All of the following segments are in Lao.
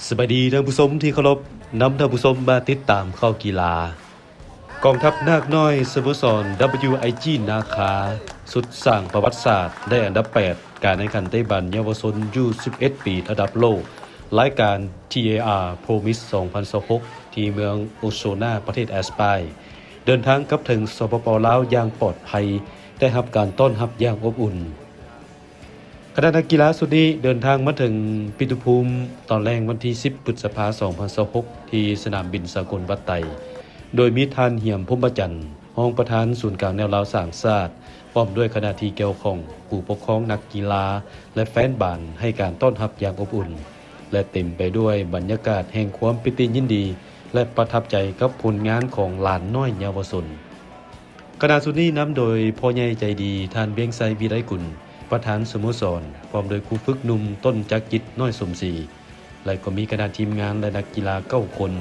ສະບາຍດີທ່ານຜູ້ຊົມທີ່ເຄົາລົບ, ນຳທ່ານຜູ້ຊົມມາຕິດຕາມຂ່າວກິລາ. ກອງທັບນາກນ້ອຍສະໂມສອນ WIG ນາຄາ ຊຸດສ້າງປະຫວັດສາດ ໄດ້ອັນດັບແປດ ການແຂ່ງຂັນເຕະບານເຍົາວະຊົນ ຢູສິບເອັດປີ ລະດັບໂລກ ລາຍການ TAR Promise ສອງພັນຊາວຫົກ ທີ່ເມືອງໂອໂຊນາ ປະເທດແອັດສປາຍ ເດີນທາງກັບເຖິງ ສປປ ລາວ ຢ່າງປອດໄພ, ໄດ້ຮັບການຕ້ອນຮັບຢ່າງອົບອຸ່ນ. ຄະນະນັກກິລາຊຸດນີ້ເດີນທາງມາເຖິງປິຕຸພູມຕອນແລງວັນທີສິບ ພຶດສະພາ ສອງພັນຊາວຫົກ ທີ່ສະໜາມບິນສາກົນວັດໄຕ, ໂດຍມີທ່ານ ຫຽມ ພົມມະຈັນ ຮອງປະທານສູນກາງແນວລາວສ້າງຊາດ ພ້ອມດ້ວຍຄະນະທີ່ກ່ຽວຂ້ອງ, ຜູ້ປົກຄອງນັກກິລາ ແລະ ແຟນບານ ໃຫ້ການຕ້ອນຮັບຢ່າງອົບອຸ່ນ ແລະ ເຕັມໄປດ້ວຍບັນຍາກາດແຫ່ງຄວາມປີຕິຍິນດີ ແລະ ປະທັບໃຈກັບຜົນງານຂອງຫຼານນ້ອຍເຍົາວະຊົນ. ຄະນະຊຸດນີ້ນຳໂດຍພໍ່ໃຫຍ່ໃຈດີ ທ່ານ ວຽງໄຊ ວິໄລກຸນ ປະທານສະໂມສອນ, ພ້ອມໂດຍຄູຝຶກໜຸ່ມ ຕົ້ນຈັກກິດ ນ້ອຍສົມສີ ແລະ ກໍມີຄະນະທີມງານ ແລະ ນັກກິລາເກົ້າຄົນ.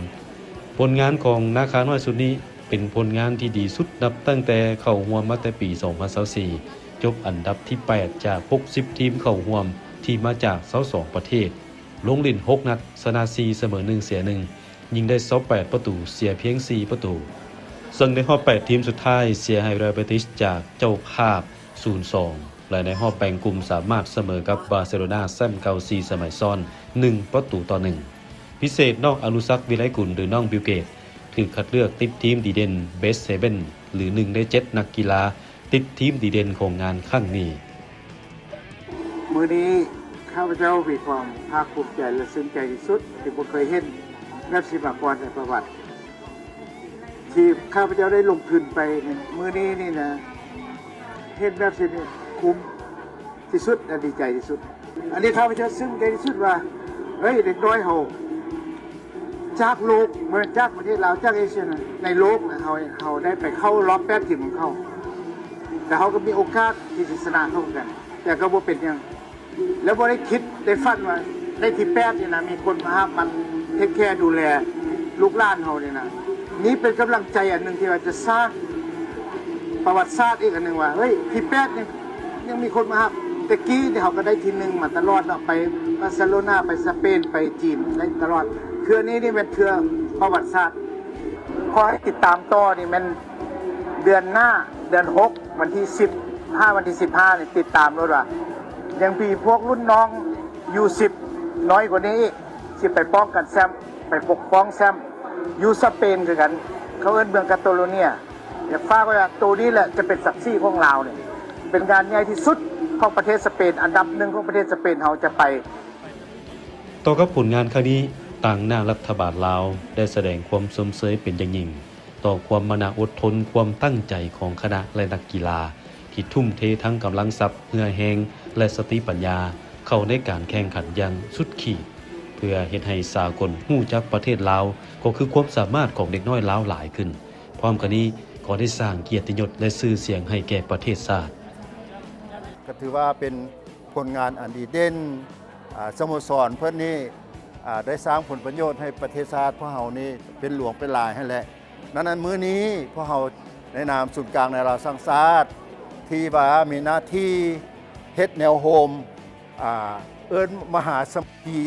ຜົນງານຂອງນາຄານ້ອຍຊຸດນີ້ ເປັນຜົນງານທີ່ດີສຸດນັບຕັ້ງແຕ່ເຂົ້າຮ່ວມມາແຕ່ປີສອງພັນຊາວສີ່ ຈົບອັນດັບທີແປດ ຈາກຫົກສິບທີມເຂົ້າຮ່ວມ ທີ່ມາຈາກຊາວສອງປະເທດ, ລົງຫຼິ້ນຫົກນັດ, ຊະນະສີ່ ສະເໝີໜຶ່ງ ເສຍໜຶ່ງ, ຍິງໄດ້ຊາວແປດປະຕູ, ເສຍພຽງສີ່ປະຕູ, ເຊິ່ງໃນຮອບແປດທີມສຸດທ້າຍ ເສຍໃຫ້ Real Betis ຈາກເຈົ້າພາບ ສູນສອງ ແລະ ໃນຮອບແບ່ງກຸ່ມສາມາດສະເໝີກັບບາເຊໂລນາ ແຊ້ມເກົ່າສີ່ສະໄໝຊ້ອນ ໜຶ່ງປະຕູຕໍ່ໜຶ່ງ. ພິເສດ ນ້ອງອະນຸສັກ ວິໄລກຸນ ຫຼື ນ້ອງບິວເກດ ຖືກຄັດເລືອກຕິດທີມດີເດັ່ນ Best Seven ຫຼື ໜຶ່ງໃນເຈັດນັກກິລາ ຕິດທີມດີເດັ່ນຂອງງານຄັ້ງນີ້. ມື້ນີ້ຂ້າພະເຈົ້າມີຄວາມພາກພູມໃຈ ແລະ ຊື່ນໃຈທີ່ສຸດ ທີ່ບໍ່ເຄີຍເຫັນແບບນີ້ມາກ່ອນໃນປະຫວັດ ທີ່ຂ້າພະເຈົ້າໄດ້ລົງທຶນໄປມື້ນີ້ນີ້ນະ ເຫັນແບບນີ້ນີ້ຄຸ້ມທີ່ສຸດ ແລະ ດີໃຈທີ່ສຸດ. ອັນນີ້ຂ້າພະເຈົ້າຊື່ນໃຈທີ່ສຸດວ່າ ເອີຍ ເດັກນ້ອຍເຮົາ ຈາກໂລກ ບໍ່ແມ່ນຈາກປະເທດລາວ ຈາກເອເຊຍນະ ໃນໂລກນະ ເຮົາ ເຮົາໄດ້ໄປເຂົ້າຮອບແປດທີມຂອງເຂົາ ແລ້ວເຮົາກໍມີໂອກາດທີ່ຈະຊະນະເຂົາຄືກັນ ແຕ່ກໍບໍ່ເປັນຫຍັງ ແລ້ວບໍ່ໄດ້ຄິດໄດ້ຝັນວ່າໃນທີແປດນີ້ນະ ມີຄົນມາຮັບມາເທກແຄດູແລລູກຫຼານເຮົານີ້ນະ. ນີ້ເປັນກຳລັງໃຈອັນໜຶ່ງທີ່ວ່າຈະສ້າງປະຫວັດສາດອີກອັນໜຶ່ງວ່າ ເຮີ້ຍ ທີແປດຍັງ ຍັງມີຄົນມາຮັບ. ແຕ່ກີ້ນີ້ເຮົາກໍໄດ້ທີໜຶ່ງມາຕະຫຼອດເນາະ ໄປບາເຊໂລນາ ໄປສະເປນ ໄປຈີນ ໄດ້ຕະຫຼອດ. ເທື່ອນີ້ນີ້ແມ່ນເທື່ອປະຫວັດສາດ. ຂໍໃຫ້ຕິດຕາມຕໍ່ ນີ້ແມ່ນເດືອນໜ້າ ເດືອນຫົກ ວັນທີສິບຫາວັນທີສິບຫ້ານີ້ ຕິດຕາມໂລດວ່າ ຍັງມີພວກລຸ້ນນ້ອງຢູສິບ ນ້ອຍກວ່ານີ້ອີກ ຊິໄປປ້ອງກັນແຊ້ມ ໄປປົກປ້ອງແຊ້ມ ຢູ່ສະເປນຄືກັນ ເຂົາເອີ້ນເມືອງກາໂຕໂລເນຍ. ຢາກຝາກໄວ້ວ່າ ໂຕນີ້ແຫຼະຈະເປັນສັກສີຂອງລາວນີ້ ເປັນງານໃຫຍ່ທີ່ສຸດຂອງປະເທດສະເປນ ອັນດັບໜຶ່ງຂອງປະເທດສະເປນເຮົາຈະໄປ. ຕໍ່ກັບຜົນງານຄັ້ງນີ້, ຕາງໜ້າລັດຖະບານລາວໄດ້ສະແດງຄວາມຊົມເຊີຍເປັນຢ່າງຍິ່ງ ຕໍ່ຄວາມມານະອົດທົນ, ຄວາມຕັ້ງໃຈຂອງຄະນະ ແລະ ນັກກິລາ ທີ່ທຸ່ມເທທັງກຳລັງຊັບ, ເຫື່ອແຮງ ແລະ ສະຕິປັນຍາ ເຂົ້າໃນການແຂ່ງຂັນຢ່າງສຸດຂີດ ເພື່ອເຮັດໃຫ້ສາກົນຮູ້ຈັກປະເທດລາວ ກໍຄືຄວາມສາມາດຂອງເດັກນ້ອຍລາວຫຼາຍຂຶ້ນ. ພ້ອມກັນນີ້ກໍໄດ້ສ້າງກຽດຕິຍົດ ແລະ ຊື່ສຽງໃຫ້ແກ່ປະເທດຊາດ. ກໍຖືວ່າເປັນຜົນງານອັນດີເດັ່ນ. ອາ ສະໂມສອນເພິ່ນນີ້ ອາ ໄດ້ສ້າງຜົນປະໂຫຍດໃຫ້ປະເທດຊາດພວກເຮົານີ້ເປັນຫຼວງເປັນຫຼາຍຫັ້ນແຫຼະ. ດັ່ງນັ້ນ ມື້ນີ້ພວກເຮົາໃນນາມສູນກາງແນວລາວສ້າງຊາດ ທີ່ວ່າມີໜ້າທີ່ເຮັດແນວໂຮມ ອາ ເອີ້ນມະຫາສາມັກຄີ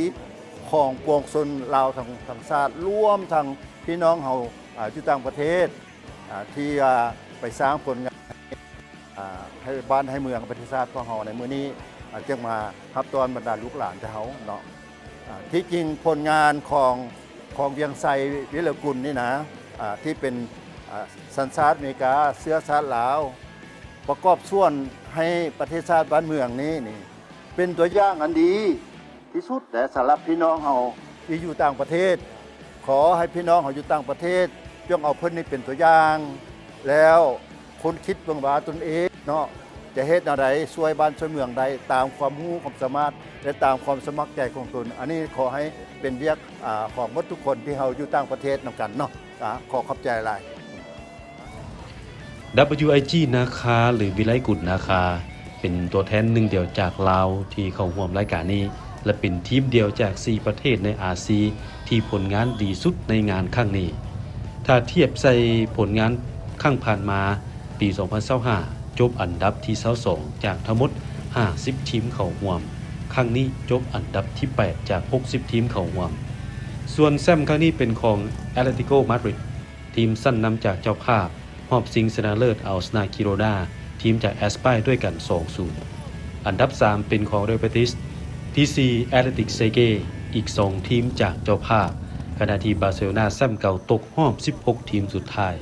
ຂອງປວງຊົນລາວທັງ ທັງຊາດ ລວມທັງພີ່ນ້ອງເຮົາ ອາ ຢູ່ຕ່າງປະເທດ ອາ ທີ່ວ່າໄປສ້າງຜົນງານໃຫ້ ອາ ໃຫ້ບ້ານໃຫ້ເມືອງປະເທດຊາດຂອງເຮົາໃນມື້ນີ້ ອາ ຈຶ່ງມາຮັບຕ້ອນບັນດາລູກຫຼານເຮົາເນາະ. ອາ ທີ່ຈິງຜົນງານຂອງ ຂອງວຽງໄຊ ວິລະກຸນນີ້ນະ ອາ ທີ່ເປັນ ອາ ສັນຊາດອາເມລິກາ ເຊື້ອຊາດລາວ ປະກອບສ່ວນໃຫ້ປະເທດຊາດບ້ານເມືອງນີ້ນີ້ ເປັນຕົວຢ່າງອັນດີທີ່ສຸດແຫຼະ ສຳລັບພີ່ນ້ອງເຮົາທີ່ຢູ່ຕ່າງປະເທດ. ຂໍໃຫ້ພີ່ນ້ອງເຮົາຢູ່ຕ່າງປະເທດ ຈົ່ງເອົາເພິ່ນນີ້ເປັນຕົວຢ່າງ ແລ້ວຄົ້ນຄິດເບິ່ງວ່າຕົນເອງເນາະ ຈະເຮັດແນວໃດຊ່ວຍບ້ານຊ່ວຍເມືອງໄດ້ ຕາມຄວາມຮູ້ຄວາມສາມາດ ແລະ ຕາມຄວາມສະໝັກໃຈຂອງຕົນ. ອັນນີ້ຂໍໃຫ້ເປັນວຽກ ອາ ຂອງໝົດທຸກຄົນທີ່ເຮົາຢູ່ຕ່າງປະເທດນຳກັນເນາະ. ອາ ຂໍຂອບໃຈຫຼາຍ. WIG ນາຄາ ຫຼື ວິໄລກຸນນາຄາ ເປັນຕົວແທນໜຶ່ງດຽວຈາກລາວທີ່ເຂົ້າຮ່ວມລາຍການນີ້ ແລະ ເປັນທີມດຽວຈາກສີ່ປະເທດໃນອາຊີທີ່ຜົນງານດີສຸດໃນງານຄັ້ງນີ້. ຖ້າທຽບໃສ່ຜົນງານຄັ້ງຜ່ານມາ, ປີສອງພັນຊາວຫ້າ ຈົບອັນດັບທີຊາວສອງ ຈາກທັງໝົດຫ້າສິບທີມເຂົ້າຮ່ວມ, ຄັ້ງນີ້ຈົບອັນດັບທີແປດ ຈາກຫົກສິບທີມເຂົ້າຮ່ວມ. ສ່ວນແຊ້ມຄັ້ງນີ້ເປັນຂອງ ແອັດເລຕິໂກ ມາດຣິດ ທີມຊັ້ນນຳຈາກເຈົ້າພາບ ຮອບຊິງຊະນະເລີດເອົາຊະນະກິໂຣນາ ທີມຈາກແອັດສປາຍດ້ວຍກັນ ສອງສູນ. ອັນດັບສາມເປັນຂອງ ເຣອັລ ເບຕິສ ທີສີ່ ແອັດເລຕິກ ເຊເກ ອີກສອງທີມຈາກເຈົ້າພາບ ຂະນະທີ່ ບາເຊໂລນາ ແຊ້ມເກົ່າຕົກຮອບສິບຫົກທີມສຸດທ້າຍ.